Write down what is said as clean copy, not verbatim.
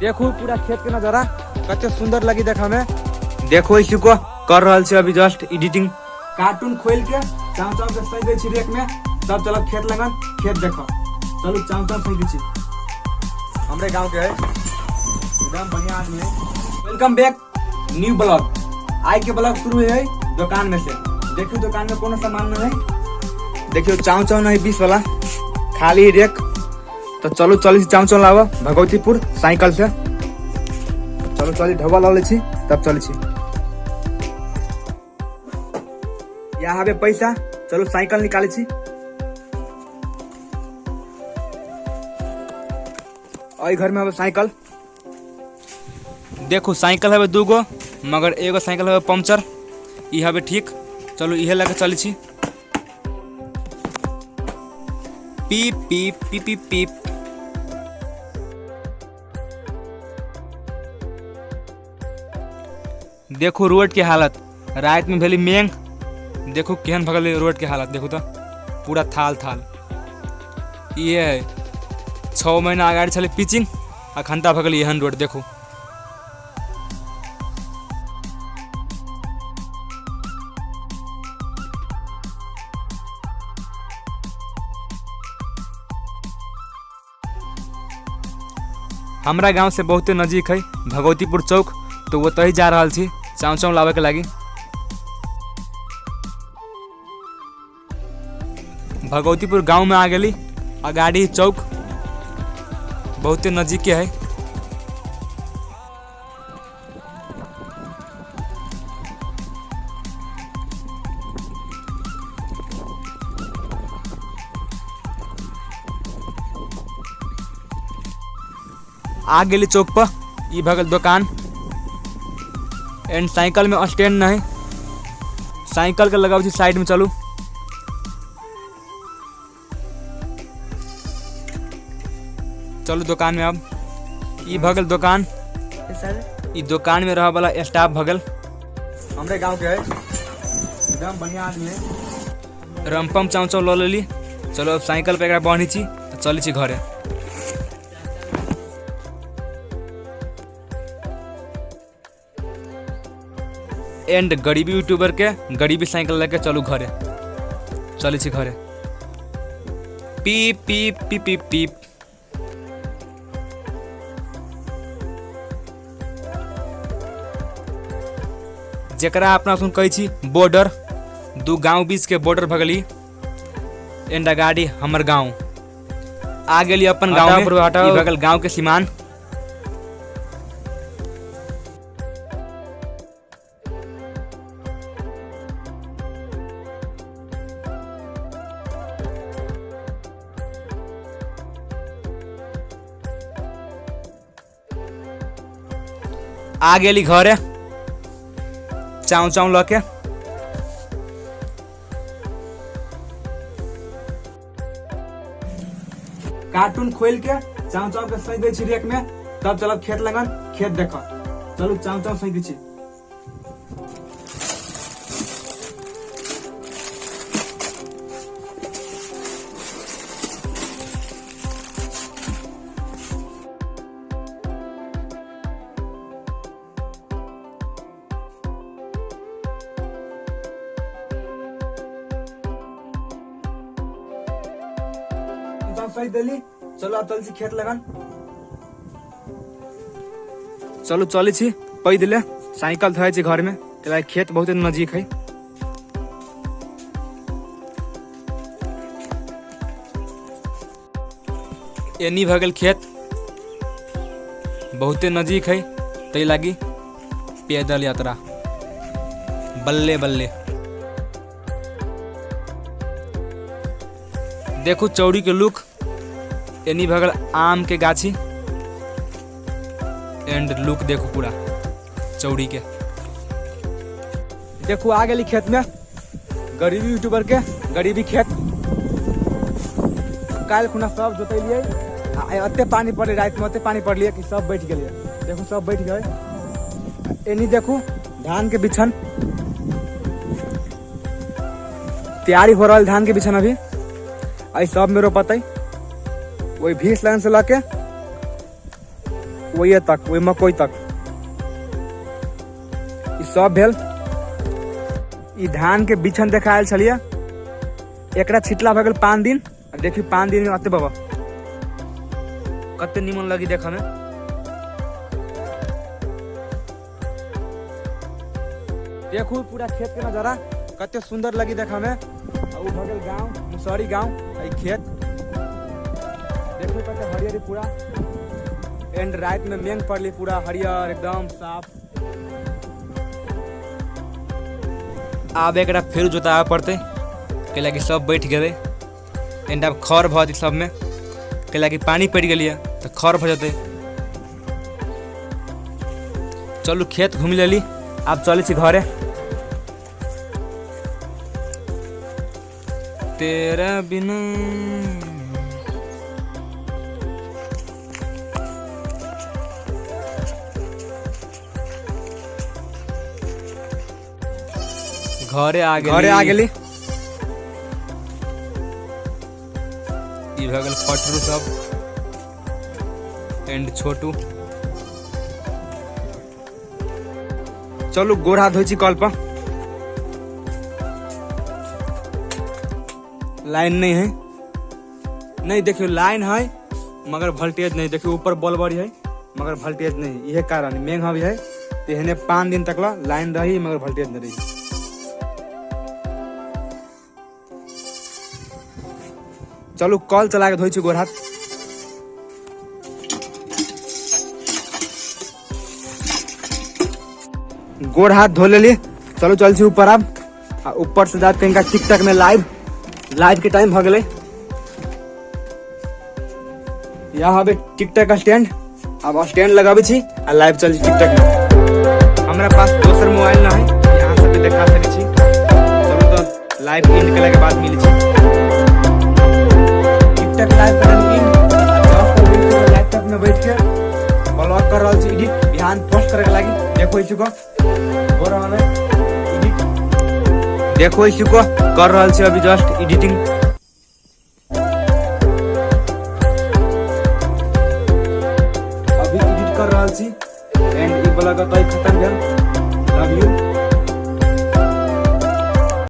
देखू पूरा खेत के नजारा कते सुंदर लगी देखा में। देखो इसी को कर रहल छी अभी जस्ट एडिटिंग। कार्टून खोल के चाव चाव के सही दै छी रेक में, तब चलब खेत लगन खेत देखो। चलू चाव चाव सही दै छी। हमरे गांव के है, एकदम बढ़िया आदमी है। Welcome back new blog. आई के ब्लॉग शुरू है दुकान में से। देखियो दुकान में कोनो सामान नहीं है। देखियो चाव चाव नहीं 20 वाला खाली रेक। तो चलू चली चाव चाव लाव भगवतीपुर साइकिल से। चलू चली ढोबा ला ले छी तब चली छी। यहाँ पे पैसा, चलू साइकिल निकाले छी। और घर में हवे साइकिल। देखो साइकिल हवे दूगो, मगर एगो साइकिल हवे पंचर, ई हवे ठीक। चलू इहे लगे चली छी। पीप पीप पीप पीप पीप। देखो रोड के हालत, रात में भेली मेघ। देखो केहन भगल रोड के हालत, देखो तो पूरा थाल थाल। ये है 6 महीना अगाडि छलै पिचिंग, अखन ता भगल एहन रोड। देखो हमरा गांव से बहुते नजीक है भगवतीपुर चौक, तो वो तही जा रहल छी चाव चाव लावे के लागी। भगवतीपुर गांव में आ गेली, अगाड़ी चौक बहुते नजीक के है। आ गेली चौक पर, ई भगल दुकान। एंड साइकिल में स्टैंड नहीं, साइकिल के लगाव छी साइड में। चलू चलू दुकान में। अब ई भगल दुकान, ई दुकान में रह वाला स्टाफ भगल। हमरे गांव के है, एकदम बढ़िया आदमी है। रमपम चाव चाव ल लेली। चलो अब साइकिल पे एकरा बान्है छी, चलै छी घरे। एंड गरीबी यूट्यूबर के गरीबी साइकिल लेके चलू घरे, चलै छी घरे। पीप पीप पीप पीप पीप। जकरा अपना सुन कहै छी बॉर्डर, दू गांव बीच के बॉर्डर भगली। एंड अगाड़ी हमर गांव आ गेली अपन गांव में। ई भगल गांव के सीमान। आ गेली घरे चाव चाव लके। कार्टून खोल के चाव चाव के सही दै छी रेक में, तब चलब खेत लगन खेत देख। चलू चाव चाव सही दै छी। सही देली। चलो अब चल छी खेत लगन। चलू चलै छी पैदले, साइकिल धोइ छी घर में, तै खेत बहुत नजीक है। एनी भऽ गेल खेत बहुते नजीक है, तै लागी पैदल यात्रा बल्ले बल्ले। देखू चौरी के लुक। एनी भऽ गेल आम के गाछी। एंड लुक देखू पूरा चौरी के। देखू आ गेली खेत में गरीबी यूट्यूबर के गरीबी खेत। काल्हि खुना सब जोतैलियै, आ एते पानी पड़लै राति में, एते पानी पड़लियै कि सब बैठ गेलियै। देखू सब बैठ गए। एनी देखू धान के बिछन तैयारी हो रहल, धान के बिछन अभी एहि सब में रोपतै। वही 20 लाइन से लके ओहिए तक, ओहि मकई तक ई सब भेल। ई धान के बिछन देखायल छलिए, एकरा छिटला भऽ गेल 5 दिन। आ देखियौ 5 दिन में अते बाबा कते निमन लगी देखे में। देखू पूरा खेत के नजारा कते सुंदर लगी देखे में। आ उ भऽ गेल गांव, मुसहरी गांव, आ ई खेत देखू कते हरियरी पूरा। एंड रात में मेघ पड़ली, पूरा हरियर एकदम साफ। आब एकरा फेर जोताबे पड़तै, कैला कि सब बैठ गेलै। एंड आब खर भऽ जेतै सबमे, कैला कि पानी पड़ि गेलियै तऽ खर भऽ जेतै। चलू खेत घुमि लेली, आब चलै छी घरे। तेरा बिना घरे आ गेली। घरे आ गेली। ई भऽ गेल पटरू सब एंड छोटू। चलू गोड़ हाथ धोइ छी कल पर। लाइन नहीं है, नहीं देखियो लाइन है मगर वोल्टेज नहीं। देखियो ऊपर बल्ब बड़ी है मगर वोल्टेज नहीं, इहे कारण मेघ अभी है तो एहने 5 दिन तक ला लाइन रही मगर वोल्टेज नहीं रही। चलू कल चला के धोइ छी गोड़ हाथ। गोड़ हाथ धो लेली, चलू चल छी ऊपर आब। आ ऊपर से जात कहीं टिकटॉक में लाइव, लाइव के टाइम भ गेलै। यहाँ हबे टिकटॉक स्टैंड, अब स्टैंड लगाबै छी आ लाइव चल छी टिकटॉक में। हमरा पास दोसर मोबाइल ना है, यहाँ सबके देखा सकै छी। चलू तो लाइव एंड केला के बाद मिलै छी। टिकटॉक लाइव करल एंड, लैपटॉप में बैठ के ब्लॉग कर रहल छी एडिट, बिहान पोस्ट करे के लागी। देखो इसी को हो रहल है एडिट, देखो इसी को कर रहल छी अभी जस्ट एडिटिंग। अभी एडिट कर रहल छी एंड ई ब्लॉग एतय खत्म भेल। Love you.